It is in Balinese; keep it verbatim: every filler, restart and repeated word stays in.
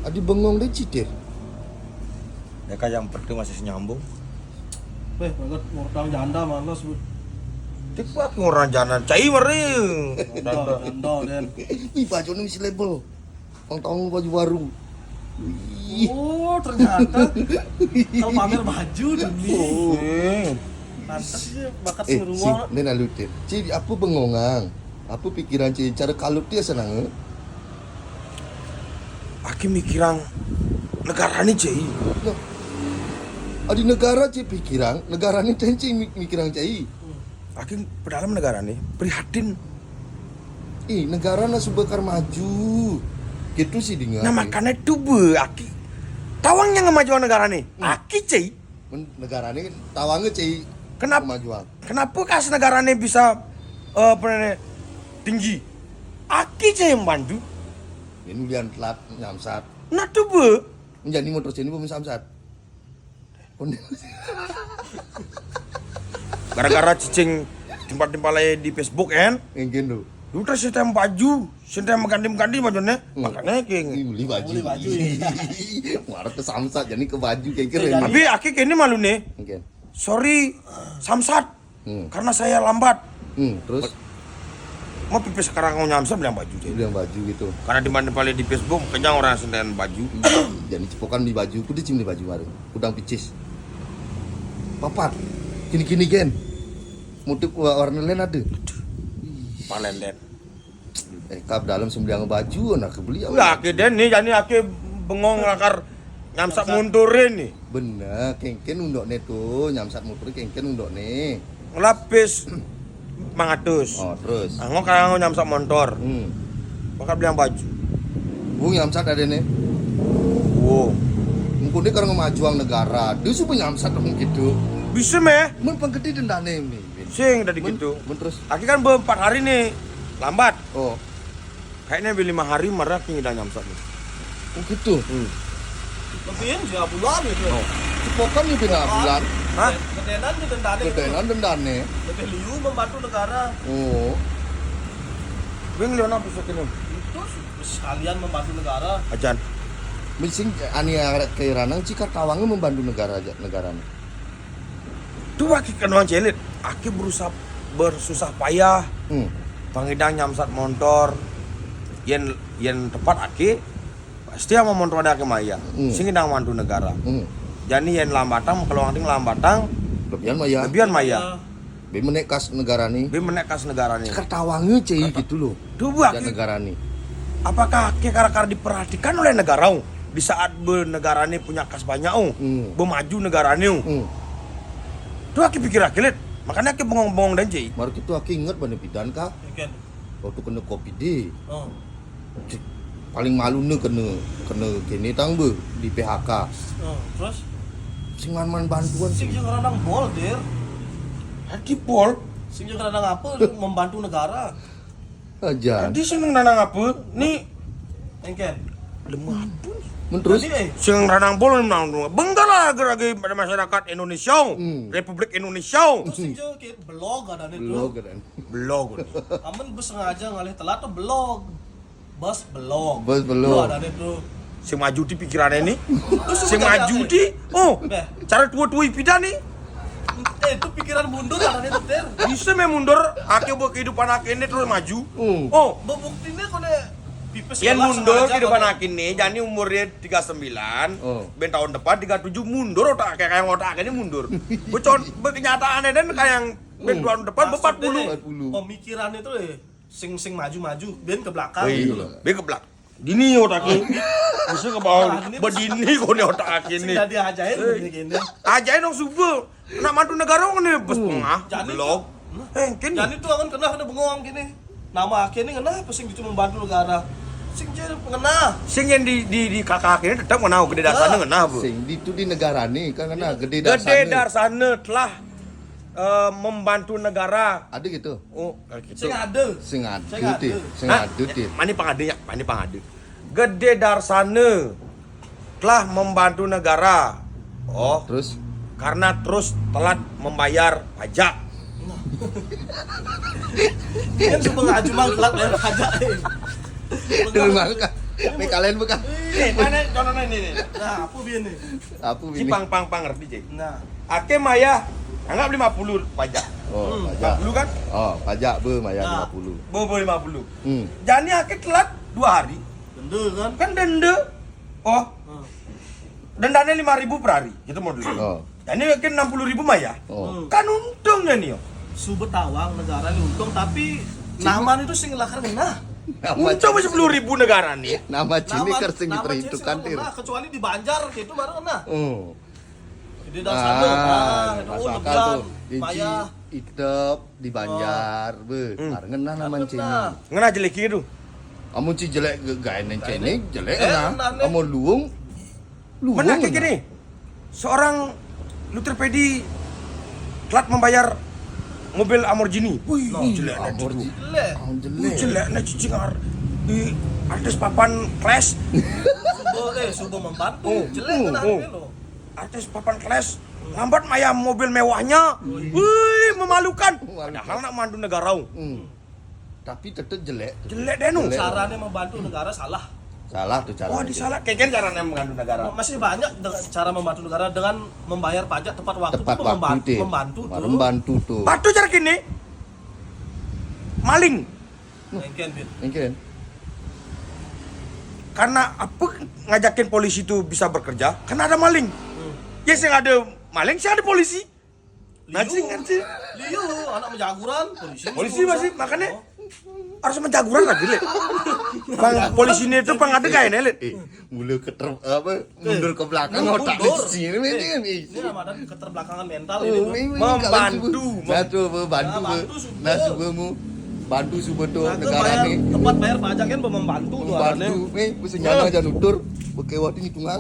Adi bengong deh, Citir. Ya kan, yang penting masih nyambung. Weh, banget ngurang janda males, Bu. Tipe aku orang jalan cai mari. Janda, janda, Den. Ih, baju ini masih label. Tong-tong baju baru. Wih. Oh, ternyata kalau pamer baju, Deni. Hmm. Pantes dia bakat Eh, sing si, rungo. Nen alutin. Ci, apa bengongang? Apa pikiran Ci? Cara kalut dia senang, eh? Aki mikirang negara ni cai. Loh. Adi negara Ci pikirang, negara ni ten Ci mi- mikirang Ci. Aki pedalem negara ni prihatin. Ih, negara na suba kar maju. Gitu sih dengar. Nah, makanya tu be aki tawang yang ngemajuan negara ni. Aki cai. Men- negara ni tawangnya Ci Kenapa? Kemajuan. Kenapa kas negara ni bisa eh, apa namanya, tinggi? Aki cai yang bantu. Ini ulian telat nyamsat. Nah tu be. Jadi motor sini belum samsat. Kon- Gara-gara cicing tempat-tempat lain di Facebook kan. Engkin tu. Duta sistem baju, sistem ganti-ganti baju ni. Makanya kayak Ini beli baju. Beli baju. Marah ke samsat jadi ke baju kayak Jadi- keren. Tapi aki kini malu ni. Engkin. Sorry, samsat. Hmm. Karena saya lambat. Hmm, terus Mau pipis sekarang mau nyamsat bilang baju cai. Beli yang baju gitu. Karena di mana paling di Facebook kenyang orang senden baju. Jadi cepokan beli baju, kudu cim beli baju kemarin. Kudang picis. Papat. Kini-kini gen. Motif wa- warna lain ada. Palenden. Eh, kap dalam sembiang baju nak beli. Udah aki den ni jadi aki bengong lakar nyamsat mundurin ni. Bener, kengken undok ne tu, nyamsat motor kengken undok ne. Ngelapis mangatus. Oh, terus. Anggo kanggo nyamsat montor. Hmm. Bakal bilang baju. Bung nyamsat ada ne. Wow. Mungkin dia kalau ngemajuang negara, dia suka nyamsat dong gitu. Bisa meh. Mun penggede dendane mi. Sing dari Mun, gitu. Mun terus. Aki kan berempat hari ni lambat. Oh, Kayaknya lebih lima hari marah aki ngidang nyamsat ni. oh gitu. Hmm. Lebihin juga bulan gitu. Oh. Cepokan ni bina bulan. Hah? Gedenan di dendane gitu. Gedenan dendane. Lebih liu membantu negara. Oh. Wing Leona pusuk ini. Itu sekalian membantu negara. Ajan. Mensing ani arek ke Ranang jika tawangnya membantu negara aja negaranya. Tu aki kenuan celit. Aki berusaha bersusah payah. Hmm. Pangidang nyamsat montor. Yen yen tepat aki pasti sama montor ada aki maya. Hmm. Sing idang mantu negara. Hmm. Jadi yen lambatang kalau nganti lambatang Lebihan mah ya. lebihan maya. Be menek kas negara ni. Be menek kas negara ni. Ketawange cei gitu loh. Coba Kerja aki, negara ni. Apakah aki kara-kara diperhatikan oleh negara di saat be negara ni punya kas banyak oh, Hmm. be maju negara ni oh. Hmm. Tu aki pikir aki lit. Makanya aki bengong-bengong dan cei. Baru itu aku inget bani pidan kak. Kan. Waktu kena covid di. Oh. Cik, paling malu ne kena kena kene tang be di P H K. Oh, terus Sing man-man bantuan sing sih. jeung ranang bol, Dir. Aki pol. Sing jeung ranang apa membantu negara? Aja. Jadi seneng nanang apa? Ni Engken. Lemah apa? Men terus Jadi, eh, Sing ranang pol nang bengkala gerage pada masyarakat Indonesia, Hmm. Republik Indonesia. Terus sing jeung ke blog ada nih blog tuh. Kan. Blog. Amun bes sengaja ngalih telat tuh blog. Bes blog. Bes blog. Ada nih tuh. Sing maju di pikirannya ni. Sing Udah maju ada. Di. Oh, Beh. Cara tua-tua pidan ni. Eh, itu pikiran mundur ada nih tuh, Dir. Bisa meh mundur. Aki buat kehidupan aki ini terus maju. Hmm. Oh, Bebuktinya kone pipis Yang gelas mundur sengaja kehidupan kone. Aki ini, jadi umurnya tiga sembilan, Oh. ben tahun depan tiga tujuh mundur otak kayak kayak otak ini mundur. Bocor, kenyataannya dan kayak yang ben Hmm. tahun depan Maksudnya empat puluh. Empat puluh. Pemikiran itu, eh, sing sing maju-maju, ben ke belakang. Wih, Gitu loh. Be keblak. Dini otaknya. Bisa ke bawah. Ah, ini Bedini kau ni otak Aki Sing ini. udah diajain gini-gini. Ajain dong subuh. Nak mantu negara kau ni bes pengah. Jadi Blok. tuh, Eh, kini. Jadi tuh akan kena kena bengong gini. Nama akhirnya kena apa sing gitu membantu negara? Sing jadi kena. Sing yang di di di kakak ini tetap kena gede dasarnya kena apa? Sing di itu di negara ni kan kena gede Gede dasarnya. Darsana telah eh, membantu negara. Ada gitu. Oh, kayak gitu. Sing ada. Sing ada Sing ada. Ti. Sing Hah? ada Ti. Mana pangade ya? Mana pangade? Gede Darsana telah membantu negara. Oh, Terus karena terus telat membayar pajak. Dia suka ngaju mang telat bayar pajak. Eh. Dulu malu kan. Meh kalen bukan? Nih, nah, nih, contohnya ini nih. Nah, apa biar nih? Apa Si ini? pang pang pang ngerti, Cek. Nah, Ake maya, anggap lima puluh pajak. Oh, Hmm. pajak. Lima puluh kan? Oh, pajak be maya Nah. lima puluh. Bobo lima puluh. Hmm. Jani ake telat dua hari. Denda kan? Kan denda. Oh, Hmm. dendanya lima ribu per hari. Gitu model. Oh. Jani ake enam puluh ribu maya. Oh. Kan untung nih yo. Suba tawang negara ni untung, tapi naman itu sing lakar ngena. Untung sepuluh ribu negara nih. Nama cini Naman- ker sing naman diperhitungkan sing tir. Ngena, kecuali di Banjar gitu baru ngena. Oh. Jadi dah sana, ah, itu Masuk akal lebihan tuh. Inci maya. Itep di Banjar be. Hmm. Barengan nah nama cini. Nah, Ngena jelek gitu. Amun ci jelek ge- gaen cini jelek Eh, nah. nah, nih. Amun luung luung. Mana kayak Nah. Gini? Seorang Luther Pedi telat membayar mobil Lamborghini. Wih, No. jelek nih Lamborghini. cucu. Jelek. Oh, Wih, jelek. jelek nih cicing ar- di atas papan kelas. Suba eh suba membantu. Oh, Jelek oh, kena oh. Lo. Atas papan kelas. Lambat maya mobil mewahnya. Wih, memalukan. Memalukan. Padahal nak mandu negara. Hmm. Tapi tetep jelek. Jelek deh nu. Jelek. Caranya membantu negara salah. Salah tuh cara. Oh, disalah. Kayak caranya mandu negara. Masih banyak de- cara membantu negara dengan membayar pajak tepat waktu. Tepat Itu waktu memban- tuh. Membantu tuh. Membantu tuh. Patuh cara gini. Maling. Mungkin Bin. Mungkin. Karena apa ngajakin polisi itu bisa bekerja? Karena ada maling. Hmm. Ya sing ada maling, sing ada polisi. Nah, Liu. sing kan sih. Liu, anak menjaguran, polisi. Polisi urusan. Masih makanya Oh. Harus menjaguran lagi, Lek. Bang polisi ini itu pang ada gak ini, Lek? Eh, mula ke ter, apa mundur ke belakang Mundur. Otak di sini Eh, ini. Ini nama ada keterbelakangan mental Oh, ini. ini Membantu. kalian semua. Bantu, membantu. Nah, bantu suka. Nah, semua mu bantu semua tuh Nah, negara bayar, nih. Tempat bayar pajak kan membantu tuh Membantu, arannya. eh, ku senyana aja nutur. Oke, waktu hitungan.